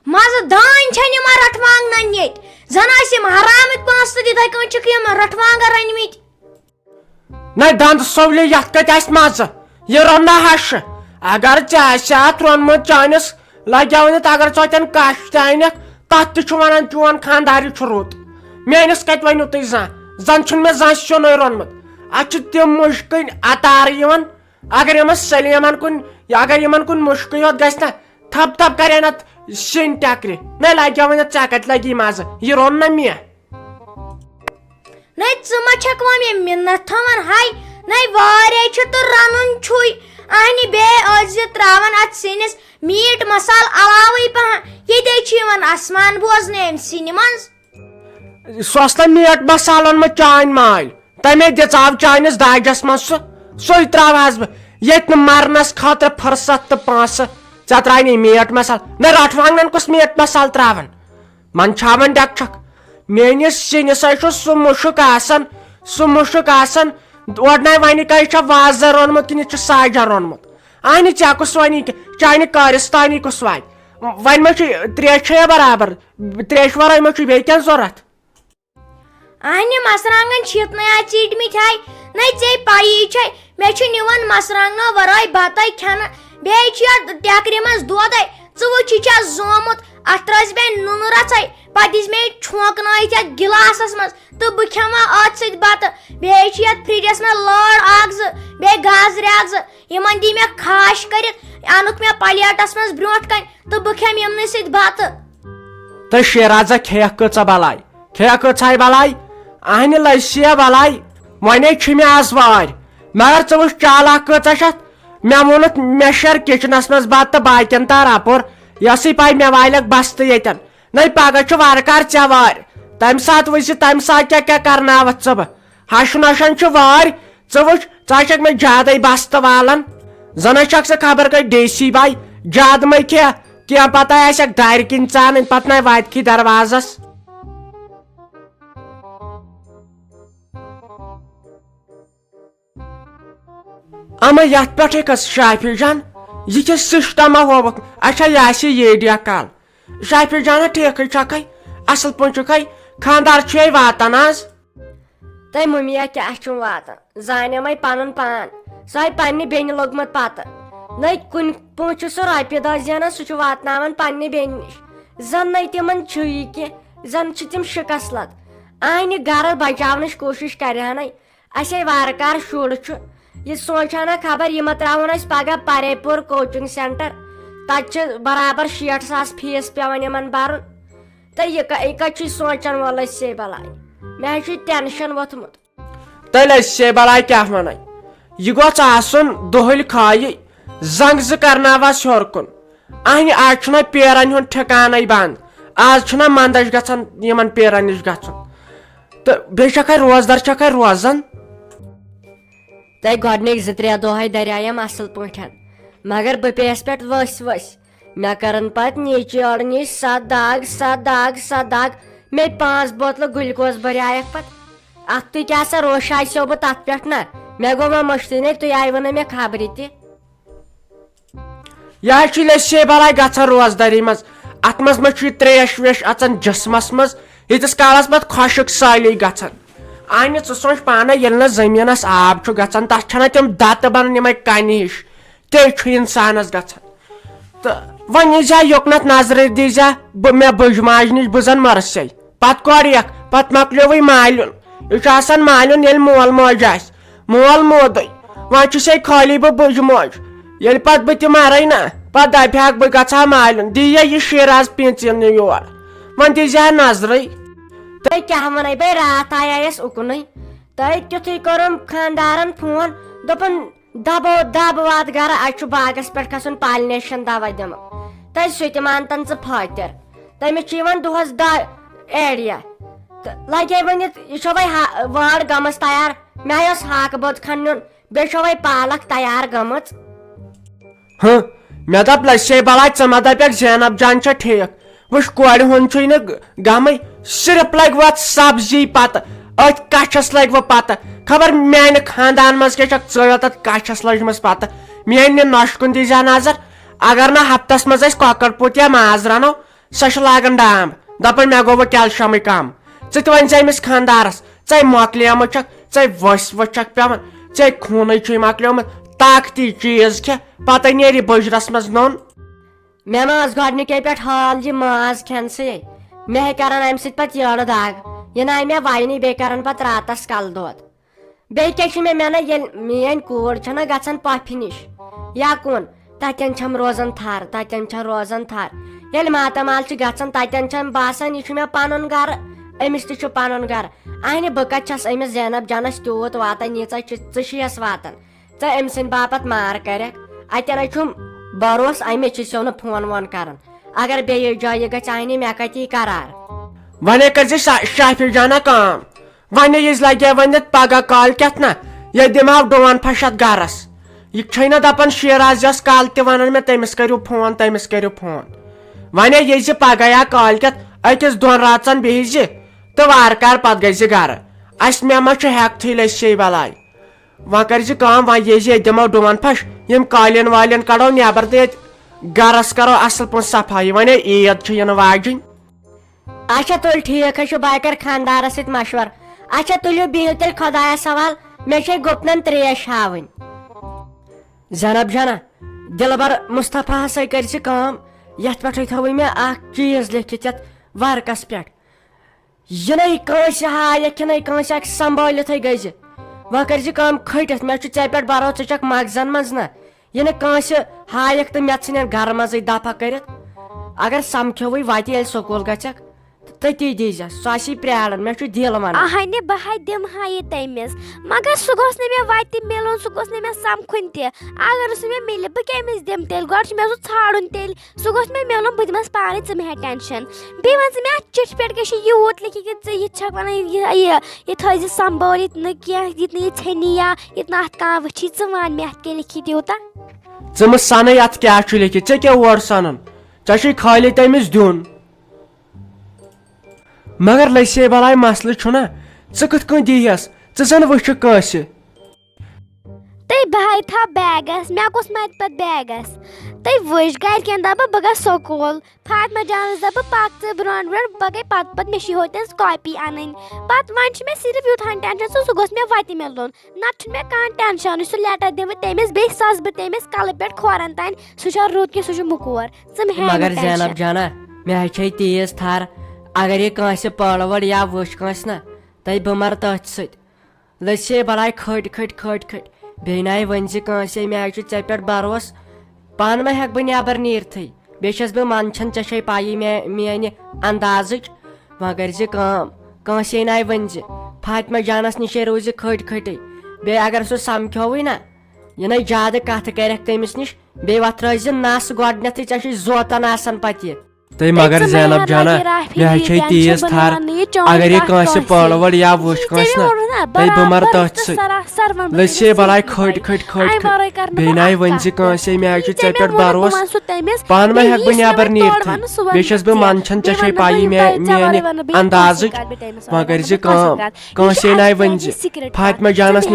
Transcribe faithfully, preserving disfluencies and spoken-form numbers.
مزٕ دانۍ چھَنہٕ یِمن رٹھوانٛگنن ییٚتہِ۔ زن ٲسۍ یِم حرامٕکۍ پونٛسہٕ تہٕ تِتھے کٔنۍ چھِکھ یِم رٹھوانٛگن رٔنۍمٕتۍ۔ نہ دند سولی، یتھ کتہِ آسہِ مزٕ؟ یہِ رننہٕ ہشہِ۔ اگر ژےٚ آسہِ اتھ روٚنمُت چٲنِس لگیو نہٕ، اگر ژٕ اتٮ۪ن کش تہِ انکھ، تتھ تہِ چھُ ونان چون خاندار یہِ چھُ رُت۔ میٲنِس کتہِ ؤنِو تُہۍ زانٛہہ؟ زن چھُنہٕ مےٚ زانٛہہ سیُنُے روٚنمُت۔ اتھ چھِ تِم مُشکٕنۍ اتارٕ یِوان، اگر یِمن سلیمن کُن یا اگر یِمن کُن مُشکٕے یوت گژھِ نا، تھپ تھپ کرن اتھ سِنۍ ٹکرِ۔ نہ لگیو وۄنۍ اتھ، ژےٚ کتہِ لگی مزٕ؟ یہِ روٚن نہ مےٚ۔ نَے ژٕ ما چھَکھ وۄنۍ مےٚ مِنت تھاوان ہاے؟ نَے واریاہ چھُ تہٕ رَنُن چھُے۔ اَہنہِ بیٚیہِ ٲسۍ زِ ترٛاوان اَتھ سِنِس میٖٹ مصالہٕ علاوٕے پَہَن۔ ییٚتے چھُ یِوان اَسمان بوزنہٕ اَمہِ سِنہِ منٛز۔ سُہ اوس نہ میٖٹ مصالہٕ اوٚنمُت چانہِ مالۍ، تَمے دِژاو چٲنِس داجَس منٛز سُہ۔ سُے ترٛاوہَس بہٕ ییٚتہِ نہٕ مَرنَس خٲطرٕ فٕرصت تہٕ پونٛسہٕ۔ ژےٚ ترٛاے نہٕ میٖٹ مصالہٕ۔ نہ رَٹھ وانٛگنَن کُس میٖٹ مصالہٕ ترٛاوَن؟ منٛدچھاوان ڈٮ۪کہٕ چھکھ۔ میٲنِس سِنِس ہاے چھُ سُہ مُشُک آسان، سُہ مُشُک آسان۔ اورٕ ناے وَنہِ کَے چھا وازٕ روٚنمُت کِنہٕ یہِ چھُ ساجَن روٚنمُت؟ اَہنہِ ژےٚ کُس وَنہِ کہِ-، چانہِ کارِستانی کُس وَنہِ؟ وۄنۍ ما چھُ ترٛیش چھےٚ برابر؟ ترٛیش وَرٲے ما چھُ بیٚیہِ کینٛہہ ضوٚرَتھ؟ اہنہِ مَرژٕوانٛگن چھِتھ نَے اَتھ ژیٖٹمٕتۍ ہاے، نَے ژےٚ پَیی چھے، مےٚ چھُ نِوان مَرژٕوانٛگنو وَرٲے بَتَے کھٮ۪نہٕ۔ بیٚیہِ چھُ یَتھ ٹٮ۪کرِ منٛز دۄدَے۔ ژٕ وٕچھ، یہِ چھا زومُت؟ اَتھ ترٛٲوزِ مےٚ نُنہٕ رَژھَے، پَتہٕ دِژ مےٚ یہِ چھونٛکنٲیِتھ یَتھ گِلاسَس منٛز تہٕ بہٕ کھٮ۪مہٕ اَتھ سۭتۍ بَتہٕ۔ بیٚیہِ چھِ یَتھ فرٛجَس منٛز لٲر اَکھ زٕ، بیٚیہِ گازرِ اَکھ زٕ، یِمَن دی مےٚ خاش کٔرِتھ۔ اَنُکھ مےٚ پَلیٹَس منٛز برٛونٛٹھ کَنہِ تہٕ بہٕ کھٮ۪مہٕ یِمنٕے سۭتۍ بَتہٕ۔ تہٕ شیرازا کھیٚکھ کۭژاہ بلاے، کھیٚکھ کۭژاہ بلاے۔ اہنہِ لٔسیا بلاے، وۄنے چھِ مےٚ آز وارۍ۔ مگر ژٕ وٕچھ چالاک کۭژاہ چھَتھ۔ مےٚ ووٚنُتھ مےٚ شیر کچنس منٛز بتہٕ تہٕ باقین تار اپُر، یۄسٕے پاے مےٚ والکھ بستہٕ ییٚتٮ۪ن۔ نَے پگاہ چھُ وارٕ کار ژےٚ وارِ۔ تمہِ ساتہٕ وٕچھ زِ تمہِ ساتہٕ کیٛاہ کیٛاہ کرناوتھ ژٕ بہٕ۔ ہشہِ نۄشن چھُ وارۍ۔ ژٕ وٕچھ، ژٕ ہاے چھکھ مےٚ زیادے بستہٕ والان۔ زن ہاے چھکھ ژٕ خبر کٔہۍ ڈی سی باے۔ زیادٕ مہ کھےٚ۔ کینٛہہ پتہ آسٮ۪کھ دارِ کِنۍ ژانٕنۍ، پتہٕ نَے واتکھی دروازس۔ اما یتھ پٮ۪ٹھے کھس شافی جان، یہِ کیٛاہ سسٹما ہووُکھ؟ اچھا، یہِ آسہِ یہِ ایڈیا کال۔ شافی جانا، ٹھیکھٕے چھکھے؟ اصل پٲٹھۍ چھکھے؟ خاندار چھُے واتان آز؟ تۄہہِ مُمیا کیٛاہ چھُم واتان؟ زانیمَے پَنُن پان۔ سۄ آے پننہِ بیٚنہِ لوٚگمُت پَتہٕ۔ نٔے کُنہِ پٲٹھۍ چھُ سُہ رۄپیہِ دَہ زینان، سُہ چھُ واتناوان پننہِ بیٚنہِ نِش۔ زَن نَے تِمَن چھُ یہِ کینٛہہ، زَن چھِ تِم شِکَس لَد۔ اَہنہِ گَرٕ بچاونٕچ کوٗشِش کَرِہَنَے۔ اَسے وارٕ کار شُر چھُ۔ یہِ سونٛچان ہا خبر یہِ ما ترٛاوون أسۍ پگاہ پرے پوٗر کوچنگ سینٹر۔ تَتہِ چھِ برابر شیٹھ ساس فیس پٮ۪وان یِمَن بَرُن۔ تہٕ یہِ کَ-، یہِ کَتہِ چھُے سونٛچان وۄلہٕ أسۍ سے بَلاے؟ مےٚ حظ چھُے ٹینشن ووٚتھمُت۔ تیٚلہِ أسۍ سے بَلاے کیٛاہ وَنَے؟ یہِ گوٚژھ آسُن دۄہلہِ خایہِ زنٛگ زٕ کرناوس ہیوٚر کُن۔ اہنہِ، آز چھُنہ پیرن ہُنٛد ٹھکانَے بنٛد۔ آز چھُنہ منٛدَچھ گژھان یِمن پیرن نِش گژھُن۔ تہٕ بیٚیہِ چھکھے روزدار چھکھے روزان۔ تۄہہِ گۄڈٕنِکۍ زٕ ترٛےٚ دۄہَے دریایم اَصٕل پٲٹھۍ، مگر بہٕ پیٚیَس پٮ۪ٹھ ؤسۍ ؤسۍ۔ مےٚ کٔرٕن پَتہٕ نیٚچی أڑنِج سَتھ دَگ، سَتھ دَگ، سَتھ دَگ۔ مےٚ پانٛژھ بوتلہٕ گلوکوز بریایَکھ پَتہٕ۔ اَتھ تُہۍ کیٛاہ سا روش آسیو بہٕ تَتھ پٮ۪ٹھ نہ؟ مےٚ گوٚو وۄنۍ مٔشتٕے نَے، تُہۍ آیوٕ نہٕ مےٚ خبرِ تہِ۔ یہِ حظ چھُ لٔسۍ سے بلاے گژھان روزدٲری منٛز۔ اَتھ منٛز ما چھُ یہِ ترٛیش ویش اَژان جسمَس منٛز، ییٖتِس کالَس پَتہٕ خۄشٕک سٲلی گژھان۔ اَہنہِ، ژٕ سونٛچ پانَے، ییٚلہِ نہٕ زٔمیٖنَس آب چھُ گژھان، تَتھ چھَنہ تِم دَتہٕ بَنان یِمَے کَنہِ ہِش۔ تے چھُ اِنسانَس گژھان۔ تہٕ وۄنۍ ییٖزِ ہا یوٚکنَتھ نظرِ دیٖزِ ہا بہٕ مےٚ بٕجہِ ماجہِ نِش، بہٕ زَن مَرسے۔ پَتہٕ کورِ یَکھ، پَتہٕ مۄکلیووٕے مالیُن۔ یہِ چھُ آسان مالیُن ییٚلہِ مول موج آسہِ۔ مول مودُے۔ وۄنۍ چھُسے خٲلی بہٕ بٕجہِ موج۔ ییٚلہِ پَتہٕ بہٕ تہِ مَرَے نہ، پَتہٕ دَپہِ ہاکھ بہٕ گژھٕ ہا مالیُن، دی یا یہِ شیٖر آز پیٖنٛژِل نہٕ یور۔ وۄنۍ دیٖزِ ہا نظرٕے۔ تۄہہِ کیٛاہ وَنَے بہٕ، راتھ آیایَس اُکنُے۔ تۄہہِ تیُتھُے کوٚرُم خانٛدارَن فون، دوٚپُن، دَبو دَب وات گَرٕ، اَسہِ چھُ باغَس پٮ۪ٹھ کھَسُن، پالنیشَن دَوا دِمہٕ۔ تَتہِ سُہ تہِ مانتَن ژٕ فٲطر۔ تٔمِس چھِ یِوان دۄہَس دَہ ایڈیا۔ تہٕ لَگے ؤنِتھ، یہِ چھو وۄنۍ ہا-، وٲر گٔمٕژ تیار۔ مےٚ ٲس ہاکہٕ بٔژ کھَنٛڈ نیُن، بیٚیہِ چھو وۄنۍ پالک تیار گٔمٕژ۔ ہہ، مےٚ دوٚپ، لَسے بَلاے، ژٕ مہ دَپٮ۪کھ زینب جان چھےٚ ٹھیٖک۔ وٕچھ، کورِ ہُنٛد چھُے نہٕ غمٕے، صرف لگہِ وَتھ سبزی پتہٕ، أتھۍ کَچھَس لگہِ وۄنۍ پتہٕ۔ خبر میانہِ خاندان منٛز کیٛاہ چھکھ ژٕ یوت اَتھ کَچھَس لٔجمٕژ پتہٕ۔ میانہِ نۄشہِ کُن دیٖزِ ہا نظر، اگر نہٕ ہفتس منٛز أسۍ کۄکر پوٗت یا ماز رَنو، سۄ چھِ لاگان ڈامب، دپان مےٚ گوٚو وۄنۍ کیلشمٕے کم۔ ژٕ تہِ ؤنۍ زِ أمِس خانٛدارس، ژے مۄکلیمٕژ چھکھ، ژے ؤسۍ ؤسۍ چھکھ پٮ۪وان، ژے خوٗنٕے چھُے مۄکلیومُت، طاقتی چیٖز کھےٚ، پتہٕ نیرِ بُجرس منٛز نوٚن۔ مےٚ ما ٲس گۄڈنِکے پٮ۪ٹھ حال یہِ ماز کھٮ۪نسٕے؟ مےٚ ہے کران امہِ سۭتۍ پتہٕ یٔڑ دگ، یہِ نہ مےٚ وینی، بیٚیہِ کران پتہٕ راتس کلہٕ دود۔ بیٚیہِ کیٛاہ چھُ مےٚ مےٚ نہ ییٚلہِ میٲنۍ کوٗر چھنہ گژھان پۄپھِ نِش یا کُن، تتٮ۪ن چھم روزان تھر، تتٮ۪ن چھم روزان تھر۔ ییٚلہِ ماتامال چھِ گژھان، تتٮ۪ن چھم باسان یہِ چھُ مےٚ پنُن گرٕ، أمِس تہِ چھُ پنُن گرٕ۔ اہنہِ، بہٕ کتہِ چھس أمِس زینب جانس تیوٗت واتان، ییٖژاہ چھِ ژٕ چھِیس واتان۔ ژٕ أمۍ سٕنٛدِ باپتھ مار کرکھ، اتٮ۪ن ہے چھُم بروس، امے چھِ سیو نہٕ فون وون کران۔ اگر بیٚیِس جایہِ گژھِ، اہنہِ، مےٚ کتہِ یی قرار؟ ونے کٔرۍ زِ شا-، شافی جانہ کٲم۔ ونے یہِ لگہِ ونِتھ پگاہ کالۍ کٮ۪تھ نہ، یہِ دِمہٕ ہاو ڈون پھش اتھ گرس۔ یہِ چھے نہ دپان شیراز یۄس کالہٕ تہِ ونان مےٚ، تٔمِس کٔرِو فون، تٔمِس کٔرِو فون۔ ونے یہِ زِ پگاہ یا کالۍ کٮ۪تھ أکِس دۄن راتژن بِہہِ زِ تہٕ وارٕ کارٕ پتہٕ گژھِ زِ گرٕ۔ اسہِ مےٚ ما چھُ ہٮ۪کتھٕے لٔسۍ شے بلاے۔ وۄنۍ کٔرۍ زِ کٲم، وۄنۍ ییٚلہِ زِ ییٚتہِ دِمو ڈون پھش، یِم قٲلیٖن وٲلیٖن کڑو نٮ۪بر تہٕ ییٚتہِ گرس کرو اصل پٲٹھۍ صفٲیی۔ وۄنۍ ہے عیٖد چھِ یِنہٕ واجِنۍ۔ اچھا تُل ٹھیٖک حظ چھُ، بہٕ ہا کرٕ خانٛدارس سۭتۍ مشورٕ۔ اچھا تُلِو بِہِو تیٚلہِ خۄدایس حوال، مےٚ چھے گُپنن تریش ہاوٕنۍ۔ زینب جانہ، دلبر مصطفیٰ ہسا کٔرۍ زِ کٲم، یتھ پٮ۪ٹھے تھٲوٕے مےٚ اکھ چیٖز لیکھِتھ یتھ ورقس پٮ۪ٹھ۔ یہِ نَے کٲنٛسہِ ہایَکھ، یہِ نَے کٲنٛسہِ ہیٚکہِ سنبھٲلِتھٕے گٔژھِتھ۔ وۄنۍ کٔرۍ زِ کٲم کھٔٹِتھ، مےٚ چھُ ژےٚ پٮ۪ٹھ بھروسہٕ، ژٕ چھَکھ مغزن منٛز نہ۔ یہِ نہٕ کٲنٛسہِ ہایَکھ تہٕ مےٚ ژھٕنن گرٕ منٛزٕے دفع کٔرِتھ۔ اگر سمکھیوٕے وتہِ ییٚلہِ سکوٗل گژھکھ، تہٕ تٔتی دیٖزٮ۪س، سُہ آسی پرٛاران، مےٚ چھُ دِل ونان۔ اہنہِ، بہٕ ہاے دِمہٕ ہا یہِ تٔمِس، مگر سُہ گوٚژھ نہٕ مےٚ وتہِ مِلُن، سُہ گوٚژھ نہٕ مےٚ سمکھُن تہِ۔ اگر نہٕ سُہ مےٚ مِلہِ، بہٕ کٔمِس دِمہٕ تیٚلہِ؟ گۄڈٕ چھُ مےٚ سُہ ژھانڈُن تیٚلہِ۔ سُہ گوٚژھ مےٚ میلُن، بہٕ دِمس پانے، ژٕ مہ ہےٚ ٹینشن۔ بیٚیہِ وَن ژٕ مےٚ، اَتھ چِٹھِ پٮ۪ٹھ کیٛاہ چھُ یوٗت لیکھِتھ کہِ ژٕ یہِ تہِ چھَکھ وَنان، یہِ، یہِ، یہِ تھٲیزِ سنبھٲلِتھ نہٕ کینٛہہ، یہِ تہِ نہٕ یہِ ژھیٚنی یا یہِ تہِ نہٕ اَتھ کانٛہہ وٕچھی، ژٕ وَن مےٚ اَتھ کیٛاہ لیکھِتھ یوٗتاہ؟ ژٕ مہٕ سَنٕے اَتھ کیٛاہ چھُ لیکھِتھ، ژےٚ کیٛاہ اورٕ سَنُن؟ ژےٚ چھُے خٲلی تٔمِس دیُن۔ مگر لٔسے بلاے مسلہٕ چھُنہ، ژٕ کِتھ کٔنۍ دِیٖہَس؟ ژٕ زَن وٕچھُکھ کٲنٛسہِ۔ تہٕ بہٕ ہاے تھاو بیگس، مےٚ کُس مَتہِ پَتہٕ بیگس؟ تہٕ وٕچھ، گرِکٮ۪ن دَپہٕ بہٕ گژھٕ سکوٗل، فاطمہ جانَس دَپہٕ بہٕ پَکھ ژٕ برونٛٹھ برونٛٹھ، بہٕ گٔے پَتہٕ پَتہٕ، مےٚ چھِ یِہوے تٔمِس کاپی اَنٕنۍ۔ پَتہٕ وۄنۍ چھُ مےٚ صرف یوٗتاہ ہن ٹینشن، سُہ سُہ گوٚژھ مےٚ وَتہِ مِلُن، نَتہٕ چھُنہٕ مےٚ کانٛہہ ٹینشنٕے۔ سُہ لیٹر دِمہٕ بہٕ تٔمِس، بیٚیہِ سَزٕ بہٕ تٔمِس کَلہٕ پٮ۪ٹھ کھورَن تانۍ، سُہ چھا رُت کِنہٕ سُہ چھُ مُکور، ژٕ مہ ہےٚ مگر ہَنُن ٹینشن۔ زینب جانہ، مےٚ ہے چھے تیز تھر، اگر یہِ کٲنٛسہِ پٲڑ وٲڑ یا وٕچھ کٲنٛسہِ نہ، تہٕ بہٕ مَرٕ تٔتھۍ سۭتۍ۔ لٔسے بلاے کھٔٹۍ کھٔٹۍ کھٔٹۍ کھٔٹۍ۔ بیٚیہِ نَے ؤنۍ زِ کٲنٛسے، مےٚ حظ چھُ ژےٚ پٮ۪ٹھ بھروسہٕ۔ پانہٕ ما ہٮ۪کہٕ بہٕ نٮ۪بر نیٖرتھٕے؟ بیٚیہِ چھَس بہٕ منٛدچھان، ژےٚ چھے پَیی مےٚ، میٛانہِ اندازٕچ۔ وۄنۍ کٔرۍ زِ کٲم، کٲنٛسے نَے ؤنۍ زِ۔ فاطمہ جانَس نِشے روٗزِ کھٔٹۍ کھٔٹۍ۔ بیٚیہِ اگر سُہ سمکھیووٕے نہ، یہِ نَے زیادٕ کَتھٕ کَرٮ۪کھ تٔمِس نِش، بیٚیہِ وۄتھرٲوۍ زِ نَس گۄڈٕنٮ۪تھٕے، ژےٚ چھُے زوتَن آسان پَتہٕ یہِ۔ تہٕ مگر تہٕ ژٕ زینب مہربٲنی جانہ، راہی مےٚ ہے دِیِو، چھے تیز تھر، اگر یہِ کانٛہہ کٲنٛسہِ کٲنٛسہِ۔ پٲڑ وٲڑ یا وٕچھ ژےٚ کٲنٛسہِ مےٚ نہ، ووٚنُتھ نا، تہٕ بہٕ مر برابر تٔتھۍ تہٕ سۭتۍ۔ سراسر وَنہٕ بہٕ لٔسے تٔمِس بلاے سیوٚدُے کھٔٹۍ پوٚز۔ کھٔٹۍ کھٔٹۍ اَمہِ کھٔٹۍ۔ ورٲے کَرٕ نہٕ بیٚیہِ بہٕ نَے اَکھ ؤنۍ زِ چیٖز۔ کٲنٛسے، مےٚ ہے چھُ یہِ ژےٚ ژےٚ پٮ۪ٹھ مےٚ ووٚنُتھ، بہٕ بھروسہٕ۔ وَنہٕ سُہ تٔمِس۔ پانہٕ ما بیٚیہِ ہٮ۪کہٕ بہٕ یُس مےٚ نٮ۪بر وۄنۍ نیٖرتھٕے؟ تورٕ وَنہٕ، سُہ وَنہِ بیٚیہِ چھَس بہٕ بیٚیہِ منٛدچھان، ژےٚ وَنہٕ چھے بہٕ پَیی یِم مےٚ، تۄہہِ، ژےٚ میٛانہِ وَرٲے وَنہٕ بہٕ یہِ کٲنٛسہِ اندازٕچ۔ کَتھ، بہٕ تٔمِس وۄنۍ وَنہٕ کٔرۍ زِ بہٕ کٲنٛسہِ کٲم، کَتھ۔ کٲنٛسے یہِ چھِ نَے اَسہِ ؤنۍ زِ۔ میٛٲنی secret فاطمہ کَتھ۔ جانَس ژےٚ